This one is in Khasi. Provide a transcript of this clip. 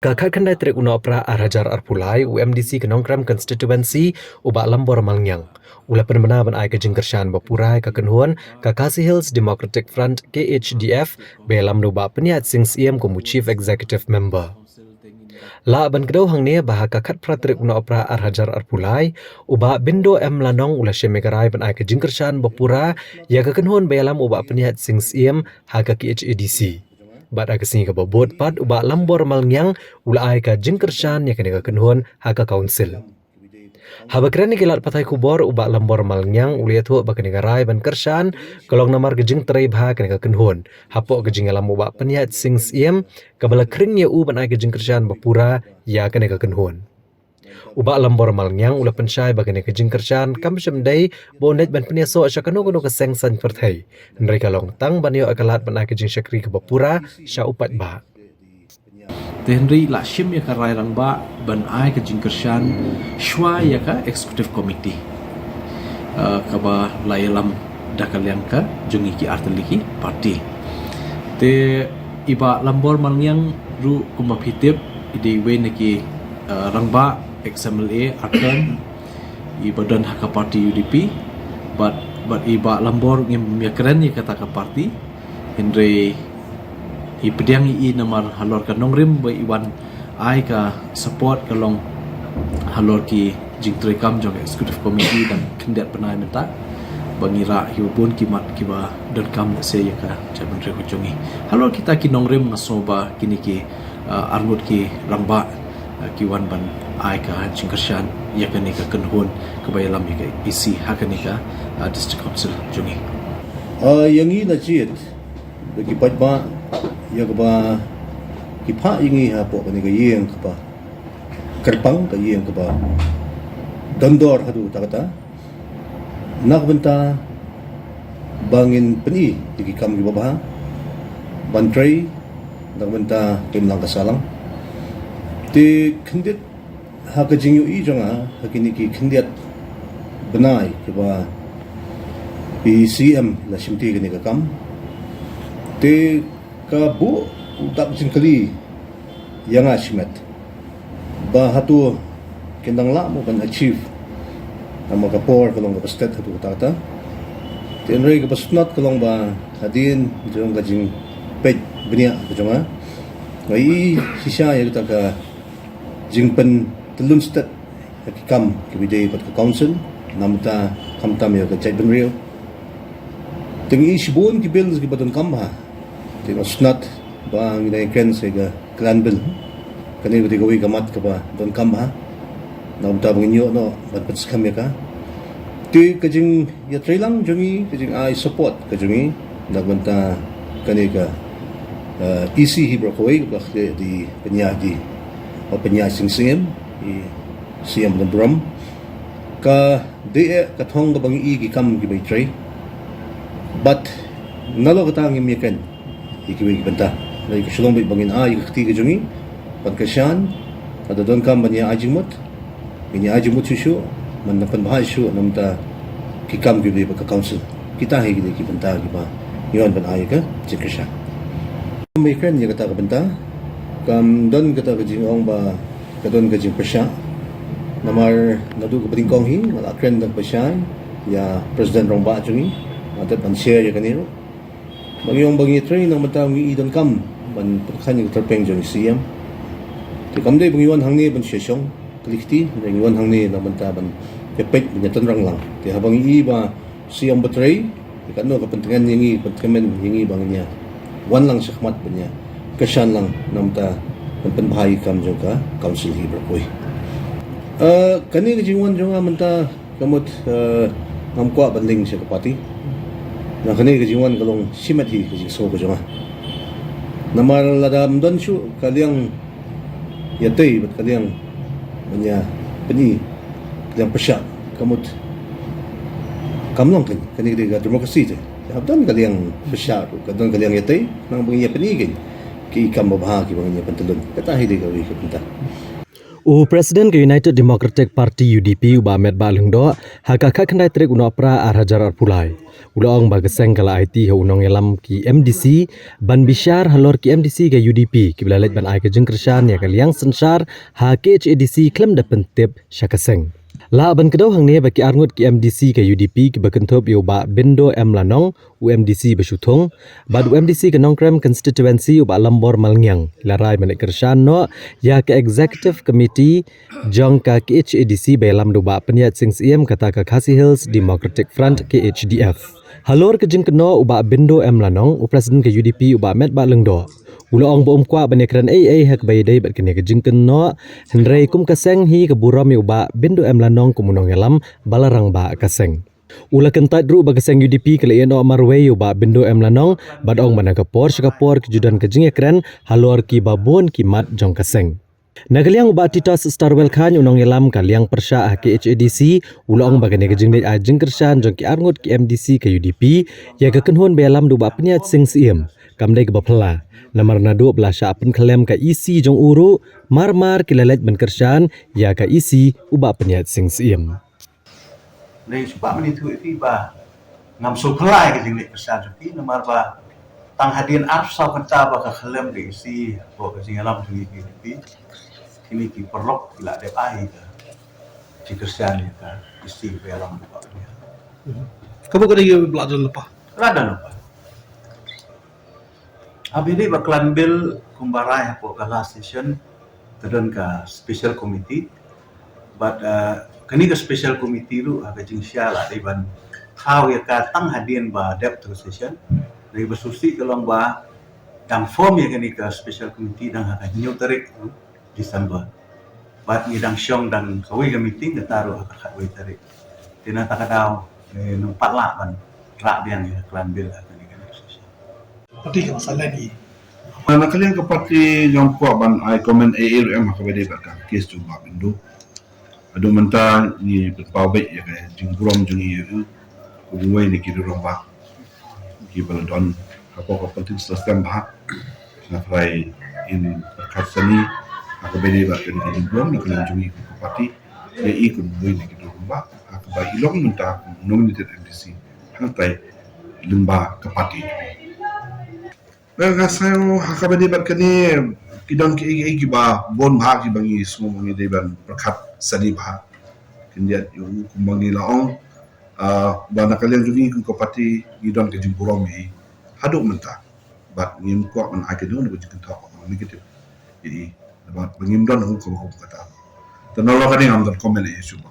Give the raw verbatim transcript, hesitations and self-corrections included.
Ka khatkhyndai tarik u Nohprah ar hajar arphew lai, u M D C ka Nongkrem Constituency, u Bah Lambor Malngiang, u la pynbna ban ai ka jingkyrshan bapura ïa ka kynhun ka Khasi Hills Democratic Front, K H D F, ba ïalam da u Bah Pynïaid Sing Syiem kum u Chief Executive Member. Lah ban kdew hangne ba ha ka khatphra tarik u Nohprah ar hajar arphew lai, u Bah Bindo M Lanong u la shim ïa ka rai ban ai ka jingkyrshan bapura ïa ka kynhun ba ïalam u Bah Pynïaid Sing Syiem ha ka K H A D C. Bad ha ka sngi kaba bud pat, u Bah Lambor Malngiang u la ai ka jingkyrshan ïa kane ka kynhun ha ka council. Haba kren ïa ki lad pathai khubor, u Bah Lambor Malngiang u la ïathuh ba kane ka rai ban kyrshan ka long namar ka jingtrei bha kane ka kynhun hapoh ka jingïalam u Bah Pynïaid Sing Syiem, kaba la khring ïa u ban ai ka jingkyrshan bapura ïa kane ka kynhun. U Bah Lambor Malngiang u la pynshai ba kane ka jingkyrshan kam shym dei ba un leit ban pynïasoh sha kano kano ka seng saiñ pyrthei, hynrei ka long tang ban ïoh ïa ka lad ban ai ka jingshakri kaba pura sha u paidbah. Te hynrei la shim ïa ka rai rangbah ban ai ka jingkyrshan shuwa ïa ka executive committee, eh, kaba la ïalam da ka liang ka jong ngi ki artylli ki party. Te i Bah Lambor Malngiang ruh kumba phi tip, i dei iwei na ki, eh, rangbah, ex M L A, artylli i ba don ha ka party U D P. Bad, bad i Bah Lambor ngim ïakren ïa kata ka party, hynrei i pdiang ïa i namar halor ka nongrim ba i wan ai ka support ka long halor ki jingtrei kam jong ka executive committee, da khyndiat bnai mynta ba ngi rah ïa bun ki mat kiba donkam lehse ïa ka jaitbynriew ka jong ngi. Halor kita ki nongrim nga sngew ba kine ki, ah, arngut ki rangbah, ah, ki wan ban ai ka jingkyrshan ïa kane ka kynhun kaba ïalam ïa ka E C ha kane ka, ah, district council jong ngi. Ah, ïa ngi na jied da ki paidbah ïa kaba ki phah ïa ngi hapoh kane ka ïing kaba kyrpang, ka ïing kaba don dor haduh katta katta, na ka bynta ba ngin pyni ïa ki kam kiba bha ban trei na ka bynta ka imlang ka sahlang. Te khyndiat ha ka jingïohi jong nga ha kine ki khyndiat bnai kiba i C M la shimti kane ka kam, te ka buh u dak jingkylli ïa nga shimet ba hato kin dang lah mo ban achieve, namar ka por ka long kaba stet haduh katta katta. Te hynrei kaba sngewtynnat ka long ba hadien jong ka jingpeit bniah ka jong nga, nga ïohi shisha ïa kata ka jingpyntylun stet ïa ki kam kiba ïadei bad ka council, na ka bynta khamtam ïa ka jaitbynriew. Te ngi ïohi shibun ki bills kiba donkam bha. Te nga sngewtynnat ba ngi dang ïakren sa ïa ka clan bill. Kane ka dei kawei ka mat kaba donkam bha na ka bynta ba ngin ïoh noh ban pynskhem ïa ka. Te ka jingïatreilang jong ngi, ka jingai support ka jong ngi na ka bynta kane ka, eh, E C hi baroh kawei, kaba la khleh da i Pynïaid, i Bah Pynïaid Sing Syiem, i C M Lamburom, ka dei eh ka thong kaba ngi i ki kam kiba i trei. Bad nalor kata ngim ïakren ïa kiwei ki bynta. Hynrei ka shu long beit ba ngin ai ïa ka kti ka jong ngi ban kyrshan, lada donkam ban ïa ai jingmut, ngin ïa ai jingmut shuh shuh, ban pynbha shuh na ka bynta ki kam kiba ïadei bad ka council. Kita hi ki dei ki bynta kiba ngi wan ban ai ïa ka jingkyrshan. Ngim ïakren ïa kata ka bynta, kam don kata ka jingong ba ka don ka jingpyrshah. Namar naduh kaba nyngkong hi nga la kren da kaba shai ïa President Rangbah jong ngi, nga tip ban share ïa kane ruh. Ba ngi ong ba ngi trei na ka bynta ngi i donkam ban pynkheiñ ïa ka tyrpeng jong i C M. Te kam dei ba ngi wan hangne ban sha shong kylli kti, hynrei ngi wan hangne na ka bynta ban ïapeit, ban ïatynrang lang. Te haba ngi i ba C M ba trei, te katno ka pyntngen ïa ngi, pyntngen ïa ngi ba ngin ïa wan lang shakhmat ban ïa kyrshan lang na ka bynta ban pynbha ïa ki kam jong ka council hi baroh kawei. Eh, kane ka jingwan jong nga mynta ka mut, eh, ngam kwah ban link sha ka party. Na kane ka jingwan ka long shimet hi ka jingsngew ka jong nga. Namar lada ym don shuh ka liang ïatei bad ka liang ban ïa pyni, ka liang pyrshah, ka mut kam long kane, kane ka dei ka democracy te. Haba don ka liang pyrshah, ka don ka liang ïatei, nang ba ngin ïa pyni kane ki kam babha kiba ngin ïa pyntylun. Kata hi dei kawei ka bynta. U U President ka United Democratic Party, U D P, u Bah Metbah Lyngdoh, ha ka khatkhyndai tarik u Nohprah ar hajar arphew lai, u la ong ba ka seng ka la aiti ha u nongïalam ki M D C ban bishar halor ki M D C ka U D P kiba la leit ban ai ka jingkyrshan ïa ka liang synshar ha K H A D C khlem da pyntip sha ka seng. Lah ban kdew hangne ba ki arngut ki M D C ka U D P kiba kynthup ïa u Bah Bindo M Lanong, u M D C ba shu thung, bad u M D C ka Nongkrem constituency u Bah Lambor Malngiang, la rai ban kyrshan noh ïa ka Executive Committee jong ka K H A D C ba ïalam da u Bah Pynïaid Sing Syiem, kata ka Khasi Hills Democratic Front, K H D F. Halor ka jingkynnoh u Bah Bindo M Lanong, u President ka U D P u Bah Metbah Lyngdoh, u la ong ba um kwah ban ïakren ei ei ha kaba ïadei bad kane ka jingkynnoh, hynrei kum ka seng hi ka burom ïa u Bah Bindo M Lanong kum u nongïalam ba la rangbah ka seng. U la kyntait ruh ba ka seng U D P ka la ïehnoh marwei ïa u Bah Bindo M Lanong, bad ong ba na ka por sha ka por ki ju don ka jingïakren halor kiba bun ki mat jong ka seng. Na ka liang u Bah Titos Starwell Chyne, u nongïalam ka liang pyrshah ha K H A D C, u la ong ba kane ka jingleit ai jingkyrshan jong ki arngut ki M D C ka U D P ïa ka kynhun ba ïalam da u Bah Pynïaid Sing Syiem kam dei kaba phylla, namar naduh ba la shah pynkhyllem ka E C jong u ruh, mar mar ki la leit ban kyrshan ïa ka E C u Bah Pynïaid Sing Syiem. Nang shu ba mani tu iti ba ngam shu pynlai ka jingleh kyrshan jong ki, namar ba tang hadien arphew saw kynta ba ka khyllem ka E C, ko ka jingïalam jong ki, ki, kini ki paralok ki la dep ai ka jingkyrshan ïa ka E C ba ïalam ba ka. Ka ba ka dei ba la don lypa. La don lypa. Haba ïadei bad klan bill kumba rai hapoh ka last session, ka don ka special committee. Bad, uh, kane ka special committee ruh ha ka jingshisha la dei ban thaw ïa ka tang hadien ba dep tu session. Dei ba sngewsih ka long ba dang form ïa kane ka special committee dang ha ka hynñiew tarik December. Bad ngi dang shong dang kawei ka meeting kata ruh ha ka khatwei tarik. Te na kata ka daw, eh, nang pat lah ban rah biang ïa ka klan bill ha kane ka session. Pati ka pasal lagi. Na ka liang ka parti ngam kwah ban ai comment ei ei ruh em ha kaba ïadei bad ka case jong Bah Bindo. Haduh mynta ngi pynpaw beit ïa ka jingburom jong ngi ïa u kum uwei na ki rangbah kiba la don hapoh ka politics system ba ha. Nga tharai in pyrkhat sani ha kaba ïadei bad ka jingburom na ka liang jong ngi kum ka parti ïa i kum uwei na ki rangbah ha kaba i long mynta kum nominated M D C hangtai lyngba ka parti. Nga sngew ha kaba ïadei bad kane ki don kiei kiei kiba bun bha kiba ngi sngew ba ngi dei ban pyrkhat sani bha. Khyndiat ïa u kumba ngi la ong, ah, ba na ka liang jong ngi kum ka parti ngi don ka jingburom ïa i haduh mynta. Bad ngim kwah ban ai kano kano ka jingkynthoh kaba negative ïa i. Bad ba ngim don kum kaba kum kata. Te nalor kane ngam don comment ïa i shuh ba.